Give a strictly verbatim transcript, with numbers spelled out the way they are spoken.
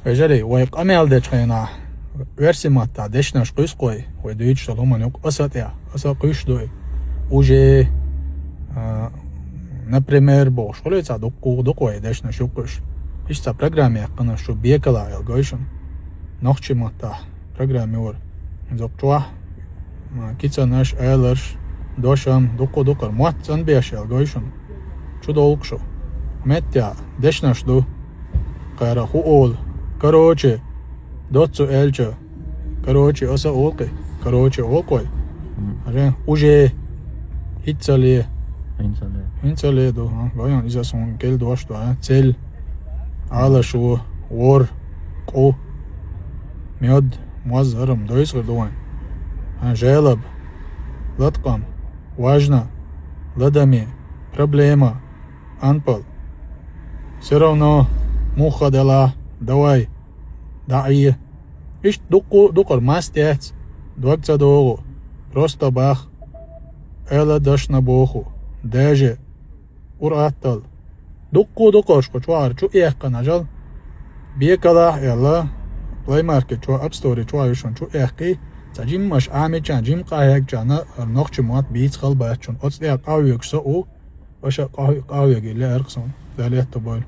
Вежарий, вай къамел дечу хенахь, оьрсийн маттахь дешнаш кхуьйсу-кх вай, вай дуьйцуш долу хӀуманна юкъа аса тӀехь, аса кхуьйсуш ду и. Уже, а, например, бохуш хуьлий цхьа дуккха ду-кх вай дешнаш юккъуш. Иштта цхьа программа яьккхина шу бекала аьлла гой шуна. Нохчийн маттахь программа юра. Иза чохь ма, кицанаш, эларш, дошам, дуккха-дуккха мотт цӀанбеш аьлла гой шуна. Чу долу-кх шу. Меттехь дешнаш ду. Кхара хӀу олу. Короче, доццу элча. Короче, аса олу-кх и. Короче, олу-кх вай. М. Хьажа, уже. ХӀинцале. ХӀинцале. ХӀинцале ду, хӀа? Вайна иза суна кел дош ду, а? Цель. Алашо, вор, къу, мед, моззарам, дойсур ду вайн. Хьан желоб, латкъам, важно, ладаме, проблема, анпал. Всё равно, муха делахь, давай, даӀе. Иштта дуккха, дукхара мас тец, дог ца догӀу, просто бах, эла дашна боху, даже, ур аттал. Дуккха-дукхарш кху чохь чу эккхина ажал. Бекалахь аьлла, Play Market чохь, App Store чохь ю шуна чу эккхий, цхьа жиммаш Ӏамича, жим къахьегчарна нохчийн мотт бийца хала бац шуна. Оцу тӀехь къахьоьгуш со а ву, ваша къахьо-, къахьоьгий лаьара-кх суна. Дала аьтто бойла.